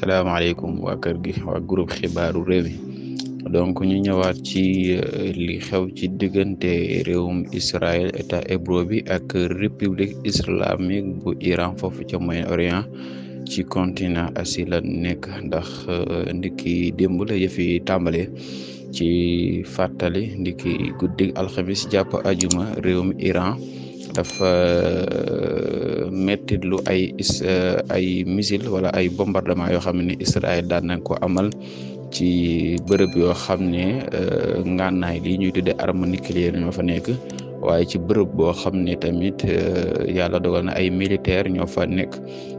salaamaaleykum waa kër gi waa groupe xibaaru réew mi donc ñu ñëwaat ci li xew ci diggante réewum Israël état hébreu bi ak république islamique bu Iran foofu ca Moyen-Orient ci continent Asie la nekk ndax ndiki démb la yëfi tàmbale ci fàttali ndiki guddig alxamis jàpp ajuma réewum Iran dafa mettitlu ay missile wala ay bombardement yoo xam ne Israël daan nañ ko amal ci bërëb yoo xam ne ngànnaay li ñuy tuddee arme nucléaire ñoo fa nekk waaye ci bërëb boo xam ne tamit yàlla dogal na ay militaire ñoo fa nekk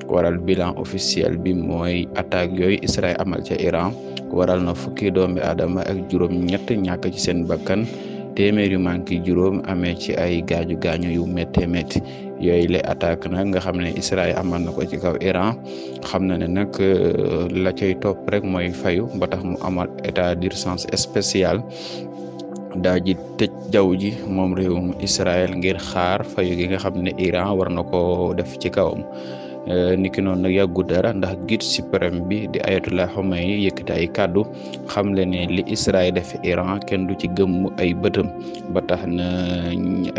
waral bilan officiel bi mooy attaque yooyu Israël amal ca Iran waral na fukki doomi aadama ak juróom-ñett ñàkk ci seen bakkan téeméer yu manki juróom amee ci ay gaañu yu méttee métti yooyu la attaque nag nga xam ne Israël amal na ko ci kaw Iran xam na ne nag la cay topp rek mooy fayu ba tax mu amal état d'urgence spécial daa ji tëj jaww ji moom réewum Israël ngir xaar fayu gi nga xam ne Iran war na ko def ci kawam niki noonu nag yàggu dara ndax guide suprême bi di Ayatollah Khomeini yëkkati ay kàddu xam le ne li Israël def Iran kenn du ci gëmm ay bëtam ba tax na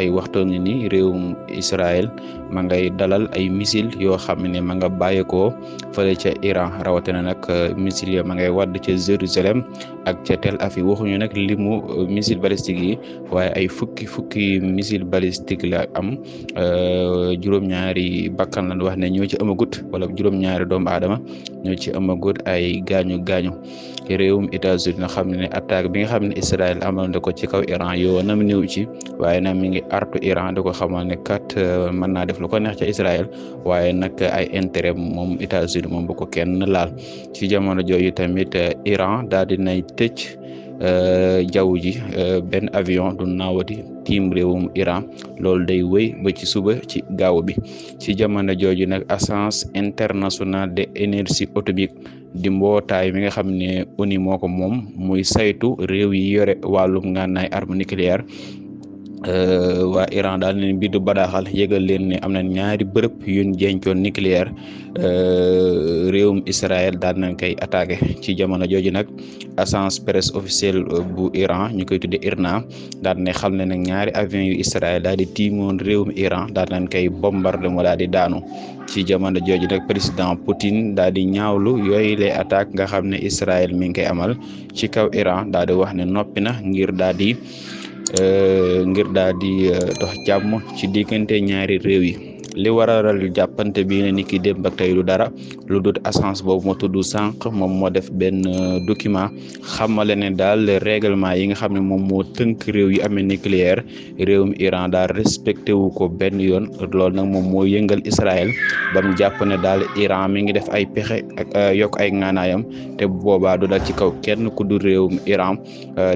ay waxtu ngi ni réewum Israël ma ngay dalal ay missile yoo xam ne ma nga bàyyeekoo fële ca Iran rawatina nag missile yo ma ngay wadd ca Jérusalem ak ca Tel Aviv waxuñu nag limu missile balistique yi waaye ay fukki missile balistique la am juróom-ñaari bakkan lañ wax ne ñoo ci amagut wala juróom-ñaari doomu aadama ñoo ci amagut ay gaañu réewum États-Unis nga xam ne attaque bi nga xam ne Israël amal na ko ci kaw Iran yoonam néew ci waaye nag mi ngi artu Iran da ko xamal ne kat mën naa def lu ko neex ca Israël waaye nag ay intérêt moom États-Unis moom bu ko kenn laal ci jamono jooju tamit Iran daal di nay tëj jaww ji benn avion du naawati tiim réewum Iran loolu day wéy ba ci suba ci gaaw bi ci jamono jooju nag agence internationale de énergie atomique di mbootaay mi nga xam ne ONU moo ko moom muy saytu réew yi yore wàllum ngànnaay arme nucléaire waa Iran daal leen bindu badaaxal yëgal leen ne am na ñaari bërëb yuñ jencoon nucléaire réewum Israël daal nañ koy attaqué ci jamono jooju nag agence presse officielle bu Iran ñu koy tuddee IRNA daal ne xam ne nag ñaari avion yu Israël daal di tiimoon réewum Iran daal nañ koy bombardé mu daal di daanu ci jamono jooju nag président Poutine daal di ñaawlu yooyu les attaques nga xam ne Israël mi ngi koy amal ci kaw Iran daal di wax ne noppi na ngir daal di dox jàmm ci diggante ñaari réew yi li waral jàppante bi ne ni ki démb ak tey du dara lu dut agence boobu moo tudd sànq moom moo def benn document xamale ne daal règlement yi nga xam ne moom moo tënk réew yi amee nucléaire réewum Iran daal respecté wu ko benn yoon loolu nag moom moo yëngal Israël ba mu jàpp ne daal Iran mi ngi def ay pexe ak yokk ay ngaanaayam te boobaa du dal ci kaw kenn ku du réewum Iran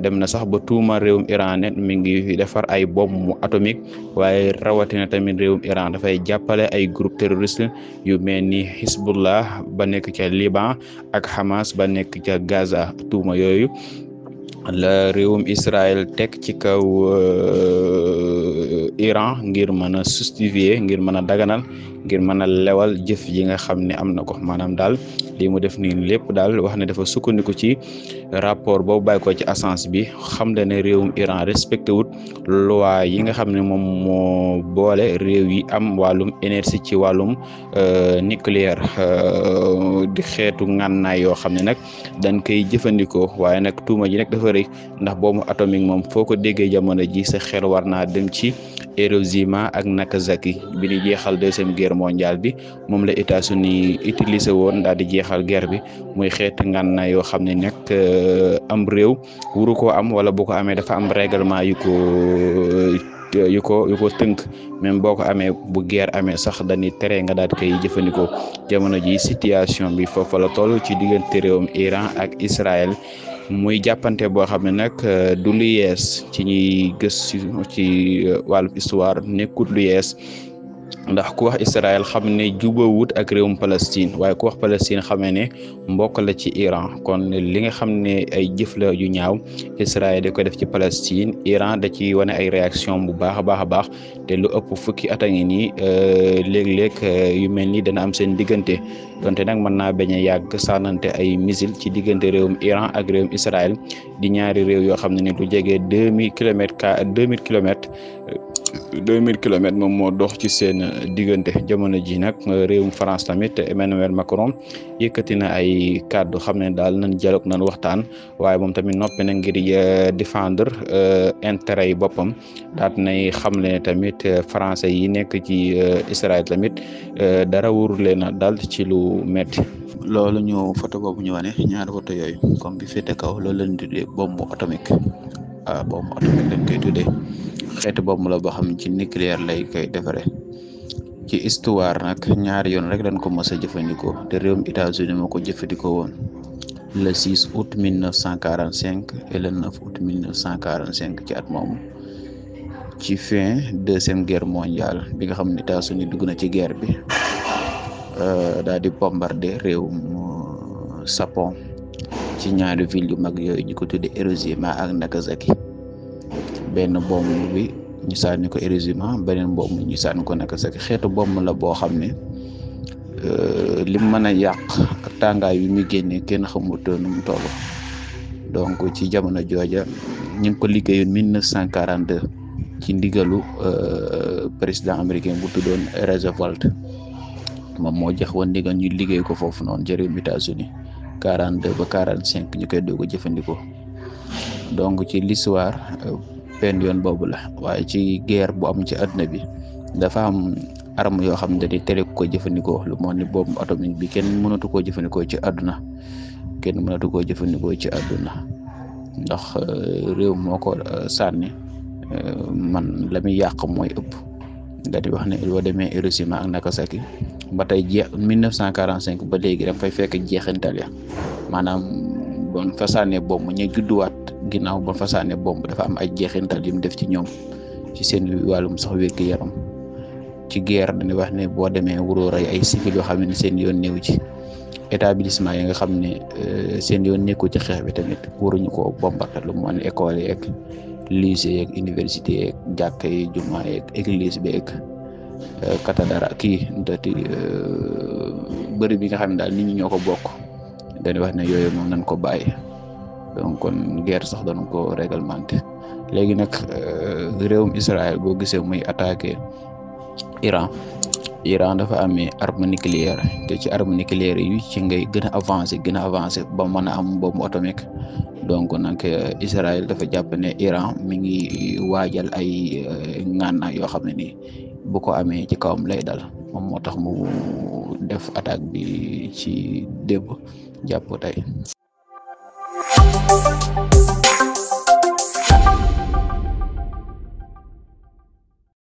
dem na sax ba tuuma réewum Iran ne mi ngi defar ay bombe atomique waaye rawatina tamit réewum Iran dafay jàppale ay groupe terroriste yu mel ni Hezbollah ba nekk ca Liban ak Hamas ba nekk ca Gaza tuuma yooyu la réewum Israël teg ci kaw Iran ngir mën a justifier ngir mën a daganal ngir mën a lewal jëf yi nga xam ne am na ko maanaam daal lii mu def nii lépp daal wax ne dafa sukkandiku ci rapport boobu bàyyi ko ci agence bi xam le ne réewum Iran respecté wut loi yi nga xam ne moom moo boole réew yi am wàllum énergie ci wàllum nucléaire di xeetu ngànnaay yoo xam ne nag dañ koy jëfandikoo waaye nag tuuma ji nag dafa rëy ndax bombe atomique moom foo ko déggee jamono ji sa xel war naa dem ci Hiroshima ak Nagasaki bi ñu jeexal deuxième guerre mondiale bi moom la États-Unis utilisé woon daal di jeexal guerre bi muy xeetu ngànnaay yoo xam ne nag am réew wuru koo am wala bu ko amee dafa am règlement yu ko tënk même boo ko amee bu guerre amee sax dañuy tere nga daal di koy jëfandikoo jamono ji situation bi foofu la toll ci diggante réewum Iran ak Israël muy jàppante boo xam ne nag du lu yees ci ñuy gës ci wàllu histoire nekkut lu yees ndax ku wax Israël xam ne jubawut ak réewum Palestine waaye ku wax Palestine xamee ne mbokk la ci Iran kon li nga xam ne ay jëf la yu ñaaw Israël da ko def ci Palestine Iran da ci wane ay réaction bu baax a baax te lu ëpp fukki at a ngi nii léeg-léeg yu mel ni dana am seen diggante donte nag mën naa bañ a yàgg sànnante ay missile ci diggante réewum Iran ak réewum Israël di ñaari réew yoo xam ne ni lu jege 2000 kilomètres moom moo dox ci seen diggante jamono ji nag réewum France tamit Emmanuel Macron yëkkati na ay kàddu xam ne daal nañ dialogue nañ waxtaan waaye moom tamit noppi na ngir défendre intérêt yi boppam daat nay xamle ne tamit français yi nekk ci Israël tamit dara wóorul leen a dal ci lu metti loolu ñu photo boobu ñu wane ñaari photo yooyu comme bi féete kaw loolu lañ tuddee bombe atomique bombe atomique lañ koy tuddee xeetu bombe la boo xam ne ci nucléaire lay koy defaree ci histoire nag ñaari yoon rek lañ ko mës a jëfandikoo te réewum États-Unis moo ko jëfandikoo woon le 6 août 1945 et le 9 août 1945 ci at moomu ci fin deuxième guerre mondiale bi nga xam ne États-Unis dugg na ci guerre bi daal di bombarder réewum Japon ci ñaari ville yu mag yooyu ñu ko tuddee Hiroshima ak Nagasaki benn bomb bi ñu sànni ko Hiroshima beneen bomb ñu sànni ko Nagasaki xeetu bomb la boo xam ne lim mën a yàq ak tàngaay bi muy génne kenn xamut nu mu toll donc ci jamono jooja ñu ngi ko liggéeyoon 1942 ci ndigalu président américain bu tuddoon Roosevelt moom moo jox woon ndigal ñu liggéey ko foofu noonu ci réewum États-Unis 42 ba 45 ñu koy doog a jëfandikoo donc ci l'histoire benn yoon boobu la waaye ci guerre bu am ci àdduna bi dafa am arme yoo xam ne dañuy tere ko jëfandikoo lu moo ni bombe atomique bi kenn mënatu koo jëfandikoo ci àdduna ndax réew moo ko sànni man la muy yàq mooy ëpp da di wax ne boo demee Hiroshima ak Nagasaki ba tey 1945 ba léegi da fay fekk jeexintal ya maanaam bon fa sànnee bomb ñu judduwaat ginnaaw bon fa sànnee bomb dafa am ay jeexintal yu mu def ci ñoom ci seen wàllum sax wér-gu-yaram ci guerre dañuy wax ne boo demee wuroo rey ay civil yoo xam ne seen yoon néew ci établissement yi nga xam ne seen yoon nekku ci xeex bi tamit waruñu ko bombarder lu moo ne école yeeg lycée yeeg université yeeg jàkka yi jumaa yeeg église beeg cathédrale kii ndati bëri bi nga xam ne daal nit ñi ñoo ko bokk dañuy wax ne yooyu moom nañ ko bàyyi donc kon guerre sax dañ ko réglementé léegi nag réewum Israël boo gisee muy attaqué Iran dafa amee arme nucléaire te ci arme nucléaire yi ci ngay gën a avancé ba mën a am bombe atomique donc nag Israël dafa jàpp ne Iran mi ngi waajal ay ngànnaay yoo xam ne nii bu ko amee ci kawam lay dal moom moo tax mu def attaque bi ci démb jàpp tey